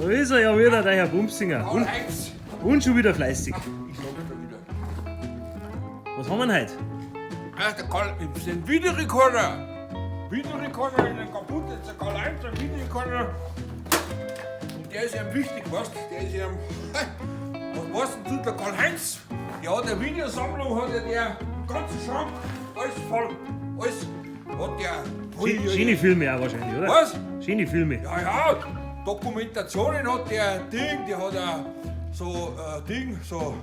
Da ist er ja wieder, der Herr Bumsinger. Und, Karl-Heinz. und schon wieder fleißig. Ich sag's dir wieder. Was haben wir denn heute? Ah, der Karl, ich bin Videorekorder. Videorekorder ist ein kaputt, jetzt der Karl-Heinz, ein Videorekorder. Und der ist ihm wichtig, weißt du? Der ist ihm. Was weißt denn du, der Karl-Heinz? Der hat eine Videosammlung, hat ja der ganze Schrank, alles voll. Alles hat der. Schöne Filme auch wahrscheinlich, oder? Was? Schöne Filme. Ja, ja, Dokumentationen hat der Ding, der hat auch so Ding, so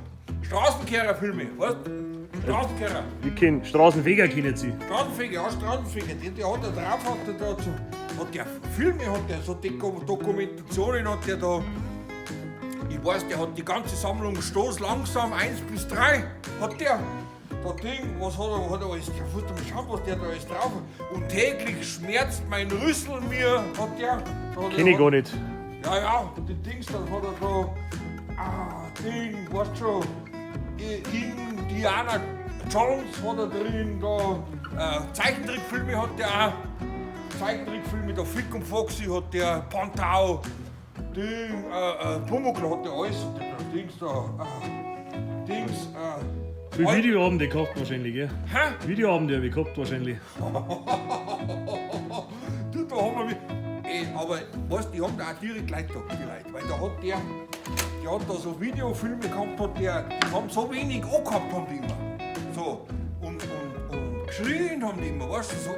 Straßenkehrerfilme, weißt du? Straßenkehrer. Wir kennen Straßenfeger kennen sie. Straßenfeger, ja, Straßenfeger, den, der hat da drauf, hat der da so, hat der Filme, hat der so Dokumentationen, hat der da, ich weiß, der hat die ganze Sammlung Stoß langsam, 1 bis 3, hat der. Das Ding, was hat er alles, ich muss mal schauen, was der da alles drauf hat. Und täglich schmerzt mein Rüssel mir, hat der. Da hat Kenn ich gar nicht. Ja, ja, und die Dings, dann hat er so, ah, Ding, weißt schon, Indiana Jones hat er drin, da, Zeichentrickfilme hat der auch, Zeichentrickfilme, da Fick und Foxy hat der, Pantau, Ding, Pumuckl hat der alles, und der Dings da, Dings, Viel Videoabende gehabt wahrscheinlich, gell? Hä? Videoabende habe ich gehabt wahrscheinlich. Du, da haben wir. Ey, aber weißt, die haben da auch direkt Leute da, die Leute. Weil da hat der, der hat da so Videofilme gehabt, hat der, die haben so wenig angehabt, haben die immer. So, und geschrien haben die immer, weißt du, so,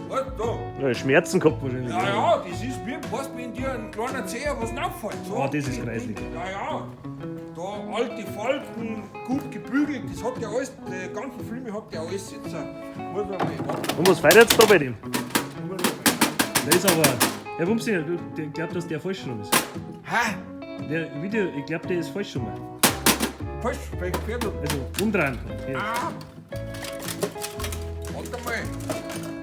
weißt du, da. Ja, Schmerzen gehabt wahrscheinlich. Ja, ja, das ist wie, weißt du, wenn dir ein kleiner Zeher was auffällt. So. Ah, das ist kreislig. Ja, ja. Da alte Falten, gut gebügelt, das hat ja alles, die ganzen Filme hat der alles jetzt. Muss man mal, warte, Und was feiert jetzt da bei dem? muss man mal. Der ist aber. Herr Bumsinger, du, der glaubt, dass der falsch rum ist. Hä? Der Video, ich glaube, der ist falsch rum. Falsch, vielleicht fährt er. Also umdrehen. Ja. Ah! Warte mal.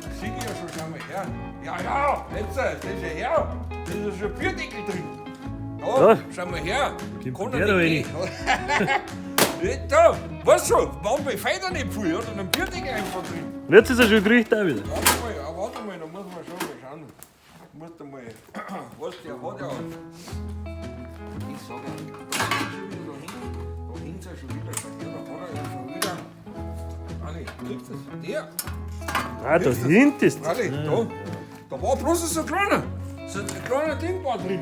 Das sehe ich ja schon, schau mal her. Ja, ja, jetzt, das ist ja her. Da ist ja schon Bierdeckel drin. Da, Ja. schau mal her. Kommt Kann der er da nicht gehen. Nicht da. Weißt du, Mann, feiert er nicht viel, hat einen Bierdeckel einfach drin. Und jetzt ist er schon gekriegt auch wieder. Warte mal, ja, warte mal, da muss man schon mal schauen. Muss da mal, was der hat ja. Ich sag ja, da hängt schon wieder da hinten, da hängt's ja schon wieder, schau her, da hat er ja schon wieder. Ah ne, kriegst du das? Der, Ah, da hinten ist freilich, da. Da war bloß so ein kleiner, so ein kleiner Ding war drin.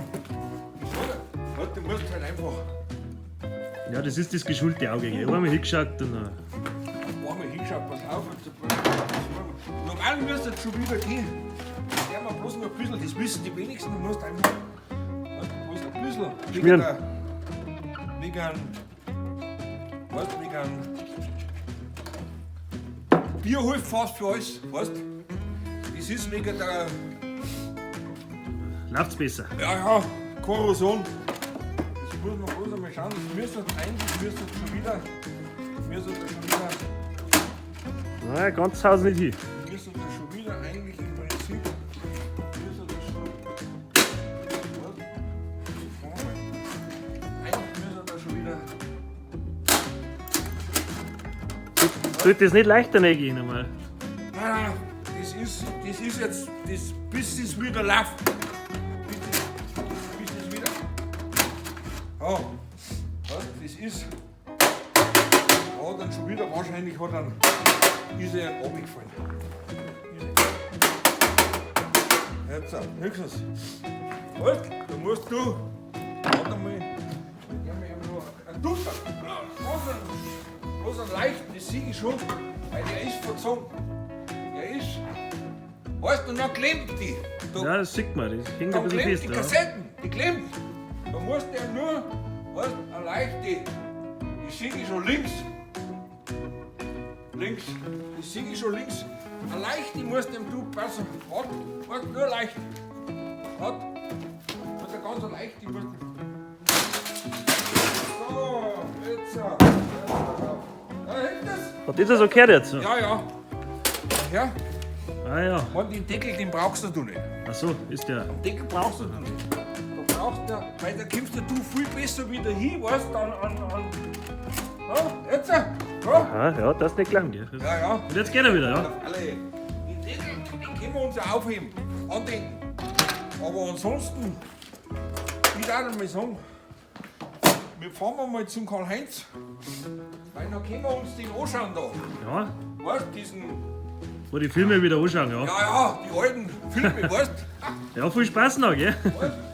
Ich sag ja, warte, du musst halt einfach Ja, das ist das geschulte Auge. Gell? Einmal hingeschaut und dann. einmal hingeschaut, pass auf, jetzt, normal müsste es schon wieder gehen. Der mal bloß noch ein bisschen, das wissen die wenigsten, du musst einfach bloß ein bisschen Schmieren. Wegen, weißt du, wegen Bier hilft fast für alles, weißt du? Das ist wegen der, Läuft's besser. ja, ja, Korrosion. Das muss man bloß einmal schauen, das müsste eigentlich müsste schon wieder, müsste schon wieder. Na, ganz Haus nicht hin. Müsste das schon wieder eigentlich im Prinzip. Müsste das schon. Was? Eigentlich müsste das schon wieder. Sollte das nicht leichter gehen einmal? Nein, nein, das ist jetzt, das, bis es wieder läuft. Bis das wieder. Ja, was, das ist. Ja, dann schon wieder, wahrscheinlich hat dann, ist er runtergefallen. Jetzt, höchstens. Halt, da musst du. Warte mal. Ich hab mir noch einen Duster. Bloß einen leichten, das sehe ich schon. Weil der ist verzogen. Der ist. Weißt du, noch klemmt die. Da, Ja, das sieht man, das hängt da ein bisschen klemmt fest. die Ja. Kassetten, die klemmt. Da muss der nur, weißt du, eine leichte. Die sehe ich schon links. Links. Die sehe ich schon links. Eine leichte muss dem du passen. Warte, warte, nur leicht. Warte. Und eine ganz leichte muss. So, jetzt. Ja, da hängt das. Hat das so gehört jetzt? Ja, ja. Ja, Ah ja. und den Deckel, den brauchst du nicht. Ach so, ist der. Den Deckel brauchst du nicht. Da brauchst du, weil da kommst du viel besser wieder hin, weißt du, an. Ja, jetzt, ja. Ah, ja, das ist nicht lang, gell? Ja, ja. Und jetzt geht er wieder, ja? Auf alle. Den Deckel, den können wir uns ja aufheben, andenken. Aber ansonsten, Ich darf mal sagen, wir fahren mal zum Karl-Heinz, weil dann können wir uns den anschauen da. Ja, Weißt diesen, wo die Filme wieder anschauen, ja. Ja, ja, die alten Filme, weißt Ja, viel Spaß noch, gell? Weißt.